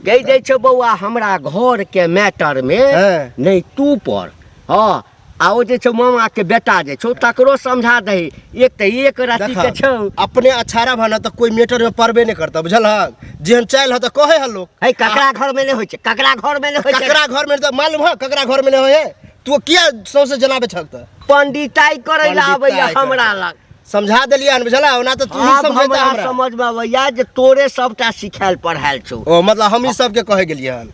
S2: कहि दै छै बौआ हमरा घर के मैटर में
S3: हैं।
S2: नहि तू पर, हाँ आ ओ जे छौ मामा के बेटा जे छौ तकरो समझा दही। एक तऽ एक राति के छौ।
S3: अपने अछारा भना तऽ कोई मेटर में पड़बे नहीं करता, बुझल हक? जेहन चाइल ह तऽ कहे ह लोग।
S2: है ककरा घर में नहीं होइ छै, ककरा घर में नहीं होइ छै।
S3: ककरा घर में तऽ मालूम ह ककरा घर में नहीं होय है? तू किया सौंसे जनाबे छक तऽ?
S2: पंडिताई करै ला आबैया
S3: पंडिताई
S2: हमरा
S3: करै।
S2: लग।
S3: समझा देलियै हन, बुझल? ओना तऽ तू ही
S2: आब
S3: समझेता
S2: हमरा
S3: हमरा।
S2: समझ में अबैया जे तोरे सबटा सिखायल पढ़ायल छौ।
S3: ओ मतलब हम ई सबके कहे गेलियै हन।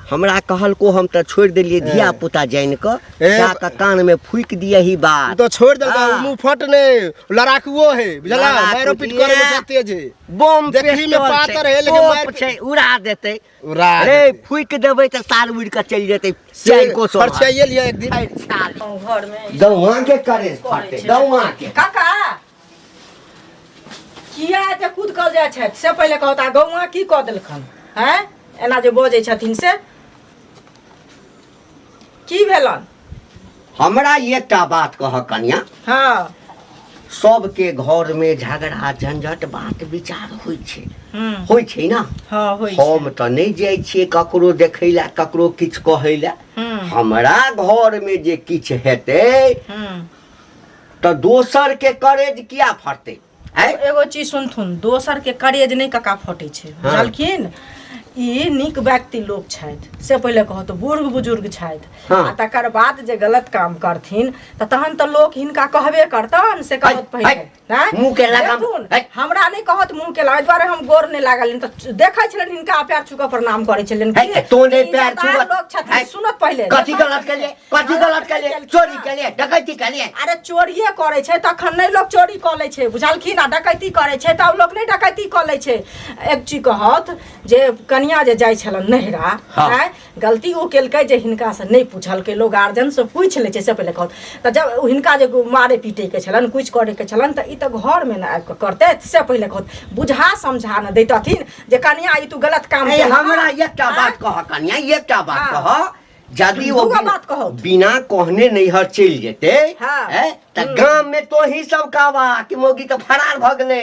S2: हमरा कहलको हम तऽ छोड़ि देलियै, धिया पुता जानि कऽ जा कऽ कान में फूकि दिए ही बात।
S3: तो छोड़ देलका।
S2: हाँ।
S3: मुंह फट ने लड़ाकुओ है, बुझला?
S2: लड़ाकू
S3: मारो पीट करे में
S2: ये।
S3: तेज है।
S2: बम
S3: देखही में
S2: पिस्तौल
S3: पातर
S2: छै,
S3: है, लेकिन
S2: तोप
S3: मारि-
S2: छै, उड़ा देतै।
S3: उड़ा
S2: रे
S3: देतै।
S2: फूकि देबै तऽ साल उड़ि कऽ चलि जेतै
S3: से
S2: चारि कोस ओम्हर।
S3: खर्चाइए लिअ एक दिन।
S1: घर में
S2: गौआँ के करे फटतै गौआँ के।
S1: काका किया एते कूद कऽ जाइ छथि से पहिले कहू तऽ, गौआ की कऽ देलखन? हैं, एना जे बजै छथिन से की भेलन?
S2: हमरा एकटा बात कह कनिया।
S1: हाँ।
S2: सबके घर में झगड़ा झंझट बात विचार होइ छै, होइ छै ना?
S1: हाँ, होइ छै।
S2: हम तऽ नहि जाइ छियै ककरो देखै लए, ककरो किछु कहै लए। हमरा घर में जे किछु हेतै तऽ दोसर के करेज किया फटतै? आँय?
S1: एगो चीज सुनथुन, दोसर के करेज नहि कका फटै छै, बुझलखिन? ई नीक व्यक्ति लोक छथि से पहिले कहत, बुढ़ बुजुर्ग छथि।
S2: हाँ।
S1: आ तकर बाद जे गलत काम करथिन तऽ तहन तऽ लोक हिनका कहबे करतन से कहत
S2: है,
S1: पहिले।
S2: है,
S1: आँय?
S2: मुँह के लगाम,
S1: देखथुन,
S2: है।
S1: हमरा नहि कहत मुँह के लगाम, एहि दुआरे हम गोर नहि लागल तऽ देखै छलनि हिनका पैर छू कऽ प्रणाम करै छलनि।
S2: है,
S1: की?
S2: तो नहि
S1: ई
S2: पैर
S1: इज्जतदार
S2: छुबत।
S1: लोक छथिन।
S2: है।
S1: सुनत पहिले।
S2: कथी
S1: देखत
S2: गलत केलियै? कथी
S1: गलत
S2: गलत केलियै?
S1: केलखिन।
S2: चोरी केलियै, डकैती केलियै?
S1: अरे चोरिये करै छै तखन नहि लोक चोरी कऽ लै छै, बुझलखिन? आ डकैती करै छै तब लोक नहि डकैती कऽ लै छै। एक चीज कहत जे कनिया जे जाइ छलनि नैहरा,
S2: हाँ।
S1: आँय, गलती ओ केलकै जे हिनकासँ नहि पुछलकै। लोक गार्जियनसँ पूछि लै छै से पहिले कहत तऽ जब ओ हिनका जे मारे पीटैके छलनि, किछु करैके छलनि, तऽ ई तऽ घरमे ने आबि कऽ करतै से पहिले कहत। बुझा समझा ने दैतथिन जे कनिया ई तू गलत काम
S2: ए,
S1: केलह।
S2: हमरा एकटा
S1: आँय?
S2: बात कह कनिया, एकटा बात
S1: हाँ।
S2: कह, यदि ओ
S1: दूगो बात कहू।
S2: बिना कहने नैहर चलि जेतै,
S1: हाँ।
S2: हैं, तऽ गाम में तो ही सब कहबा कि मौगी तऽ फरार भऽ गेलै,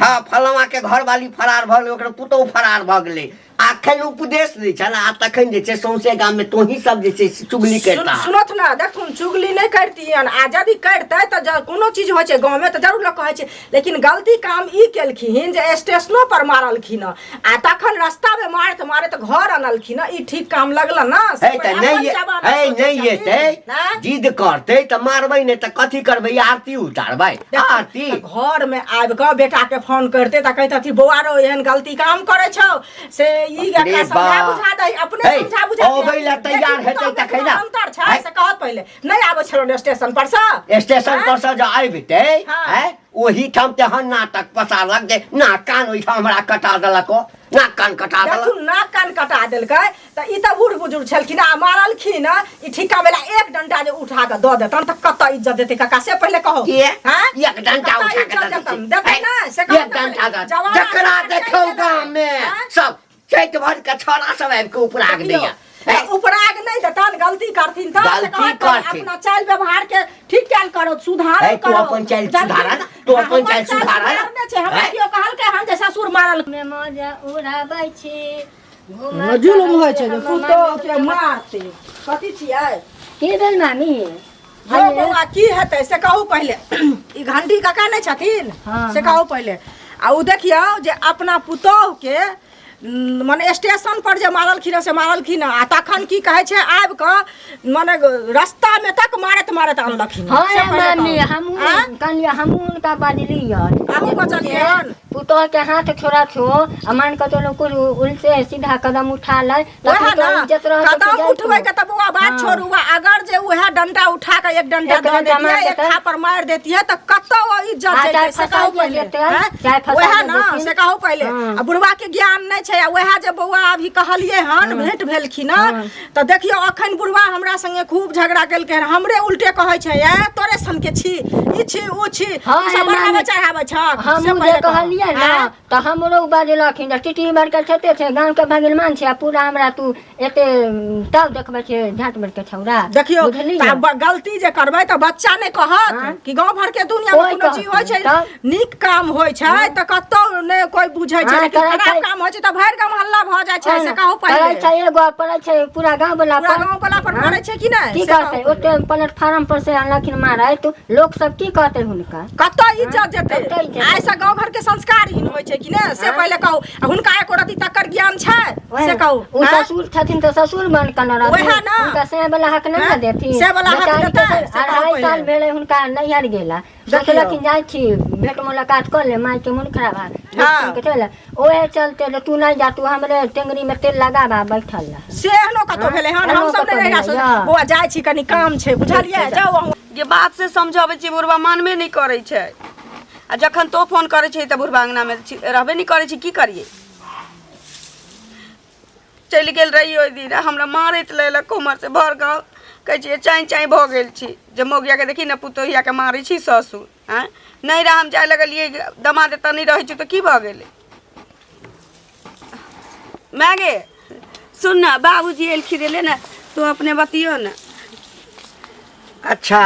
S2: हाँ, फलामा के घरवाली फरार भऽ गेलै, ओकर पुतोहु फरार भऽ गेलै। अखन उपदेश दै छल आ तखन जे छै सौंसे गाम में तोही सब जे छै से चुगली करता।
S1: सुनत ना, देखथुन, चुगली नहि करतियन, आ यदि करतै तऽ कोनो चीज होइ छै गाँवमे तऽ जरूर लोक कहै छै, लेकिन गलती काम ई केलखिन जे स्टेशनो पर मारलखिन आ तखन रास्तामे मारैत मारैत घर अनलखिन। ई ठीक काम लगल ना से?
S2: है तऽ
S1: अपन
S2: नहि
S1: जमाना
S2: है
S1: सोचै
S2: नहि
S1: छथिन,
S2: एतै
S1: आँय?
S2: जिद करतै तऽ मारबै, नहि तऽ कथी करबै? आरती उतारबै? आरती
S1: तऽ घर में आबि कऽ बेटा के फोन करते तऽ कहितथिन, बौआ रौ, एहन गलती काम करै छौ से ई
S2: बाप रे
S1: एकरा समझा
S2: बाप।
S1: बुझा दही, अपने
S2: हे,
S1: समझा बुझा दही।
S2: अबै लए तैयार
S1: बेटी
S2: हेतै
S1: पुतोह
S2: तखन
S1: मे
S2: ने।
S1: अंतर छै
S2: हे।
S1: से कहत पहिले नहि आबै छलौ स्टेशन पर सँ?
S2: स्टेशन पर से जे आबितै,
S1: हाँ।
S2: हैं, ओहिठाम तेहन नाटक पसारलक जे नाक कान ओहिठाम हमरा कटा देलक, ओ नाक कान कटा देलक।
S1: देखू, नाक कान कटा देलकै तऽ ई तऽ बूढ़ बुजुर्ग छलखिन आ मारलखिन। ई ठीका बेला एक डंटा जे उठा कऽ दऽ देतन तऽ कतऽ इज्जत देतै काका से पहिले कहू।
S2: किए?
S1: हैं?
S2: एक डंटा
S1: कतऽ
S2: उठा के
S1: इज्जत
S2: दऽ
S1: देतन?
S2: देतै।
S1: देतै ने से कहू
S2: एक
S1: ने
S2: डंटा
S1: पहिले।
S2: दऽ
S1: जवाना
S2: जकरा
S1: चलि
S2: देखौ
S1: गेलै।
S2: गाम में
S1: हैं?
S2: सब चैत भर के छौड़ा सब आबि के उपराग दैया।
S1: तऽ उपराग नहि देतन, गलती करथिन तऽ से
S2: गलती
S1: कहत पहिले
S2: करथिन।
S1: अपना चालि व्यवहार के ठीक कयल करो, सुधार
S2: हे, तू
S1: करो।
S2: अपन चालि
S1: बुझलखिन?
S2: सुधारऽ ने, तू
S1: हाँ,
S2: अपन
S1: हमर
S2: चालि सुधारऽ ने।
S1: सुधारने छै। हमरा
S2: हे?
S1: केओ कहलकै हन जे ससुर मारल
S4: में मौज उड़ाबै छी घूमत
S1: जुलुम होइ छै जे
S4: हम
S1: पुतोह के मारते। कथी छियै?
S4: की भेल मामी?
S1: यौ बौआ, की हेतै से कहू पहिले। ई घंटी काका नहि छथिन?
S4: हाँ,
S1: से कहू पहिले। आ ओ देखियौ जे अपना पुतोह के मने स्टेशन पर जे मारलखिन से मारलखिन, आ तखन की कहै छै, आबि कऽ मने रास्तामे तक मारैत मारैत अनलखिन।
S4: हाँ
S1: से पहिले
S4: मामी,
S1: कहू।
S4: हमहूँ
S1: आँय?
S4: कहलियै, हमहूँ हुनका बजलियनि।
S1: अहूँ बजलियनि?
S4: पुतोह के हाथ छोड़ा छो आ मान कऽ चलो कुछ उल्टे सीधा कदम उठा ले
S1: वएह
S4: तखन
S1: ना
S4: तो इज्जत रहत
S1: कदम
S4: तऽ
S1: उठबै के तऽ बौआ बात
S4: हाँ।
S1: छोड़ू, अगर जे उएह डंडा उठा के एक डंडा
S4: एक
S1: दऽ
S4: डंडा
S1: देतियै,
S4: मारि
S1: एक
S4: देतै।
S1: थापर मारि देतियै तऽ कतौ ओ इज्जत
S4: आ
S1: जैतै
S4: चाहे
S1: से कहू
S4: फसाइए
S1: पहिले।
S4: देतै,
S1: आँय?
S4: चाहे फसाइए
S1: वएह ना
S4: देथिन।
S1: से कहू पहिले।
S4: हाँ।
S1: आ बुढ़वा के ज्ञान नहि छै। आ वएह जे बौआ अभी कहलियै हन, भेंट भेलखिन हन तऽ देखियौ अखन बुढ़वा हमरा संगे खूब झगड़ा केलकै हन। हमरे उल्टे कहै छै, ए तोरे सन के छी, ई छी, ओ छी,
S4: हाँ,
S1: तू सब
S4: हे
S1: बढ़ाबै
S4: नानी।
S1: चढ़ाबै छह। से
S4: हमहूँ जे
S1: पहिले कहू।
S4: कहलियै बुझलियै ने तऽ हमरो बजलखिन जे टिटही मारि के छते छै गाँव के भगिनमान छै आ पूरा हमरा तू एते तब देखबै छै झाँट मारि के छौड़ा
S1: देखियौ
S4: बुझलियै
S1: तऽ गलती जे करबै तऽ बच्चा नहि कहत
S4: हाँ।
S1: कि गाँव भर के दुनिया में
S4: कोइ
S1: कोनो चीज होइ छै
S4: कहत, तब?
S1: नीक काम होइ छै तऽ कतौ नहि कोइ बुझै छै
S4: हाँ,
S1: लेकिन
S4: करै
S1: खराब
S4: छै।
S1: काम होइ छै तऽ भरि गाँव हल्ला भऽ जाइ छै से कहू
S4: पड़ै
S1: पहिले
S4: छै एगो पड़ै छै पूरा गाँव वाला
S1: पूरा
S4: पर
S1: गाँव वाला पर
S4: हाँ?
S1: पड़ै छै कि नहि
S4: की
S1: से कहू
S4: करतै
S1: पहिले।
S4: ओते प्लेटफार्म पर से अनलखिन मारैत लोक सब की कहतै हुनका
S1: कतऽ इज्जत जेतै
S4: कतऽ इज्जत
S1: आइसँ गाँव घर के संस्कारहीन होइ छै कि नहि से
S4: हाँ?
S1: पहिले कहू आ हुनका एको रति तकर ज्ञान छै
S4: ओएह
S1: से कहू
S4: ओ
S1: आँय?
S4: ससुर छथिन तऽ ससुर बन के न रहथिन
S1: ओएह ने।
S4: हुनका से वाला हक नहि ने
S1: आँय?
S4: देथिन
S1: से वाला हक
S4: बेचारी के
S1: देतै,
S4: से
S1: से कहू
S4: अढ़ाई
S1: पहिले।
S4: साल भेलै हुनका नैहर गेला
S1: देखियौ।
S4: सोचलखिन जाइ छी भेंट मुलाकात कऽ ले माय के मोन खराब है
S1: हाँ।
S4: के चल ओहे चलते जे तू नहि जा तू हमरे टेंगरी में तेल लगाबा बैठल रह
S1: से एहनो कतौ भेलै हन
S4: एहनो
S1: हमसब
S4: कतौ
S1: नहि रहिया
S4: भेलै, जा।
S1: बौआ जाइ छी कनी काम छै बुझलियै जाउ अहूँ
S7: जे बात से समझाबै छियै बुढ़बा मानबे नहि करै छै आ जखन तो फोन करै छै तऽ बुढ़बा अङ्गनामे रहबे नहि करै छै की करियै चलि गेल रही ओहि दिन आ हमरा मारैत लेलक उम्हरसँ भर गाँव कहै छियै चाँइ चाँइ भऽ गेल छी जे मौगियाके देखी ने पुतोहियाके मारै छी ससुर आँय नहि रह हम जाय लगलियै दमाद एतऽ नहि रहै छै तऽ की भऽ गेलै माय गे सुन ने बाबूजी एलखिन एलै ने तू अपने बतियो ने
S2: अच्छा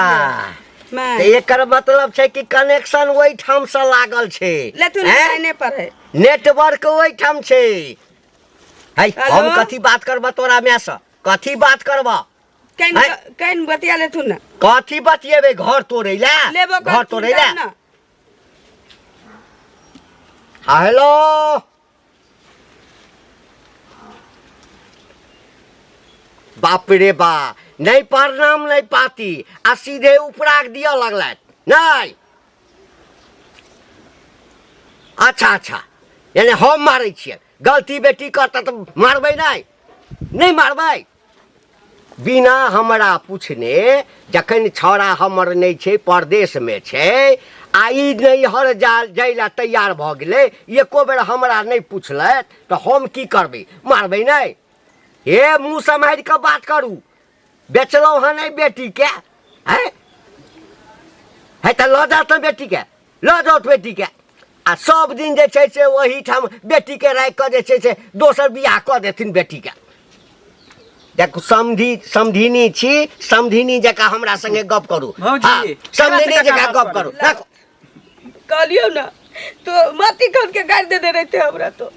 S7: माय
S2: तऽ एकर मतलब छै कि कनेक्शन ओहिठाम से लागल छै
S7: लेथुन
S2: हैं?
S7: लाइने पर है
S2: नेटवर्क ओहिठाम छै है
S7: हेलो?
S2: हम कथी बात करबह तोरा माय से कथी बात करबह
S7: can
S2: हैं?
S7: Can बतिया लेथुन ने
S2: कथी बतियेबै घर तोड़ै लए
S7: लेबो
S2: घर
S7: करथिन
S2: तोड़ै
S7: तब
S2: लए
S7: ने
S2: हाँ हेलो बाप रे बा नहीं प्रणाम नहीं पाती आ सीधे उपराग दिअ लगलथि नहीं अच्छा अच्छा यानी हम मारै छियै गलती बेटी करतै तऽ मारबै नहि नहि मारबै बिना हमरा पूछने जखन छौड़ा हमर नहि छै परदेशमे छै आ ई नैहर जा जाय लए तैयार भऽ गेलै एको बेर हमरा नहि पुछलथि तऽ हम की करबै मारबै नहि हे मुँह सम्हारि कऽ बात करू बेचलहुँ हँ नहि बेटीके आँय हे तऽ लऽ जाउ तऽ बेटीके लऽ जाउ बेटीके आ सब दिन जे छै से ओहीठाम बेटीके राखि कऽ जे छै से दोसर बियाह कऽ देथिन बेटीके देखू समधि समधिनी छी समधिनी जकाँ हमरा संगे गप करू
S5: भौजी,
S2: हाँ, समधिनी
S5: केकरा से
S2: जकाँ
S5: बात
S2: गप करू
S5: करू?
S2: देखू
S7: कहलियौ ने तो माटी खन के गाड़ि देने रहते हमरा तो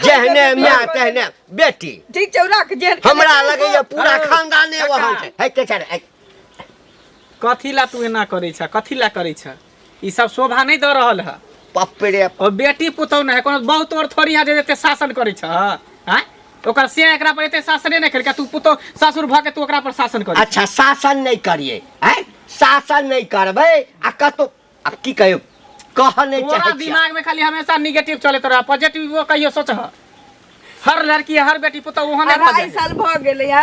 S2: जेहने माय तेहने बेटी
S7: ठीक छौ राख जेहन
S2: हमरा लगैया पूरा
S5: अरे,
S2: खानदाने
S5: काका।
S2: ओहन छै है के छै रे, है।
S5: कथी ला तू एना करै छ कथी ला करै छ ई सब शोभा नहीं दऽ रहल है
S2: बाप रे
S5: और बेटी पुतहु नहि है कोनो बहुत और थोड़ी है जे एते शासन करै छ आँय ओकर से एकरा पर एते शासने नहि केलकै तू पुतहु सासुर भऽ के तू ओकरा पर शासन करै
S2: अच्छा शासन नहीं करिए हैं शासन नहीं करबै आ कतौ आब की कहियो कह नहीं
S5: तोरा
S2: चाहै छियै।
S5: दिमाग में खाली हमेशा निगेटिव चलैत रह पॉजिटिव वो कहियो सोच हर लड़की हर बेटी पुतहु ओहने भऽ
S7: अढ़ाई
S5: जाइ
S7: साल भऽ गेलै या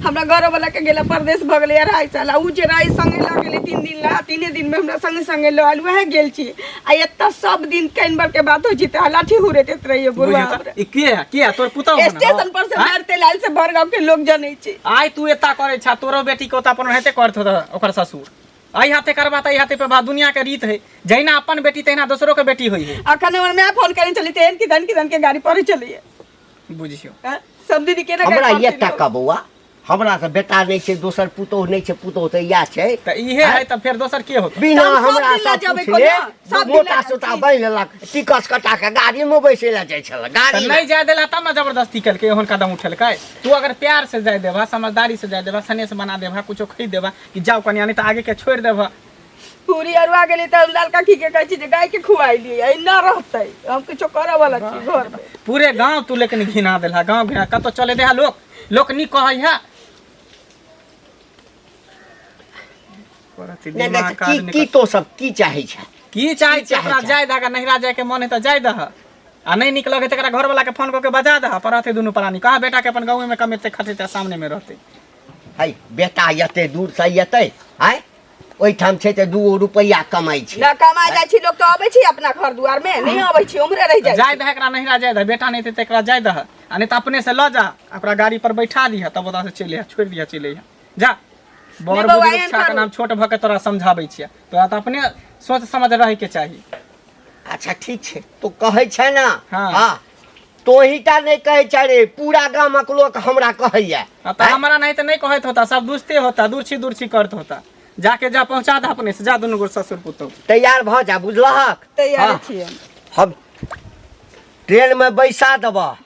S7: हमरा घरवला के गेला परदेश भऽ गेलै अढ़ाई साल आ उ जे रहै संगे लऽ गेलै 3 दिन ला तीने दिन में हमरा संगे संगे लऽ आयल वएह गेल छी आ एतऽ सब दिन कनि बार के बात होइ छै तऽ लाठी हुरेटैत रहियै बुढ़वा
S5: बुझियौ
S7: हमरा
S5: तऽ ई के है के है तोर पुतहु है ना?
S7: स्टेशन पर से
S5: आँय?
S7: मारते लाल से भर गाँव के लोग जनै छै
S5: आइ तू एता करै छा तोरो बेटी के ओता अपन हेते करत होता ओकर ससुर एहि हाथे करबा तऽ एहि हाथे पे बा दुनिया के रीत है जहिना अपन बेटी तहिना दोसरो के बेटी होइ है
S7: अखन हमर माय फोन करै छलै तऽ एहन किधन किधन के गाड़ी पड़ै छलैया
S5: बुझियौ
S7: आँय? सब दिन केना
S2: हमरा
S7: गाड़ी
S2: ये
S7: पड़तै
S2: टका बौआ हमरा तऽ बेटा नहि छै दोसर पुतोह नहि छै पुतोह तऽ इएह छै
S5: तऽ इहे है तऽ फेर दोसर के होतै
S2: बिना
S7: तऽ हम सब
S2: हमरा
S7: दिन लऽ
S2: सब
S7: जेबै
S2: पूछले
S7: कोना? सब दिन लऽ
S2: मोटा
S7: जाइ
S2: सोटा
S7: छी।
S2: बान्हि लेलक टिकस कटा के गाड़ी में बैसै लए जाइ छल
S5: तऽ
S2: गाड़ी
S5: नहि जाय देला तब ने जबरदस्ती केलकै ओहन कदम उठेलकै तू अगर प्यार से जाय देबह समझदारी से जाय देबह स्नेह से बना देबह कुछो खरीद देबह कि जाओ कनिया नहीं तऽ आगे के छोड़ि देबह
S7: पूरी अरुआ गेलै तऽ हम लाल काकी के कहै छी जे गाय के खुआइली एना रहतै हम किछो करऽ वाला छी घर में
S5: पूरे गांव तू लेकिन घिना देलहा गांव घिना कतौ चले देहा लोक लोक नीक कहै है
S2: नहि नहि की की तो सब की चाहै छै
S5: की चाहै
S2: की
S5: छै
S2: चाहै
S5: ओकरा
S2: छै?
S5: जाय दह नहिरा जाय के मन है तऽ जाय दह आ नहि नीक लगे तऽ एकरा घरवाला के फोन कऽ के बजा दह पर रहते दुनू प्राणी कहाँ बेटा के अपन गाँव में कमेते खटेते सामने में रहते
S2: है बेटा एते दूर से एतै आँय ओहिठाम छै तऽ दूगो रुपैआ कमाइ छै
S7: ना कमाय जाइ छी लोक तऽ अबै छी अपना घर दुआर में नहि अबै छी उम्हरे रहि जाइ
S5: जाय दह एकरा नहिरा जाय दह बेटा नहि तऽ एकरा जाय दह आ नहि तऽ अपने से लऽ जा आ ओकरा गाड़ी पर बैठा दिह तब ओतऽ से चलि अइहे छोड़ि दिह चलि अइहे जा बड़
S7: बौआ,
S5: बुजुर्ग
S7: एहन
S5: छह
S7: करू।
S5: नाम छोट भऽ के तोरा समझाबै छियै तोरा तऽ अपने सोच समझ रहैके चाही
S2: अच्छा ठीक छै, तू कहै छै ने?
S5: हाँ।
S2: हाँ, तोहीटा नहि कहै छै रे, पूरा गामक लोक हमरा कहैया।
S5: हाँ, तऽ हमरा नहीं तऽ नहीं कहैत होता, सब दुसते होता, दूर छी दूर छी करत होता। जाके जा पहुंचा दे अपने से, जा दुनू गोर ससुर पुतोह।
S2: तैयार भऽ जा, बुझलहक?
S7: तैयार
S2: हाँ।
S7: छियै हम।
S2: हम ट्रेन में बैसा देबह,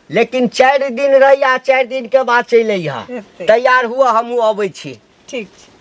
S2: लेकिन 4 दिन रहिया, 4 दिन के बाद चलि अइहऽ।
S7: हेतै।
S2: तैयार हुआ, हमहूँ अबै छी।
S7: ठीक छै।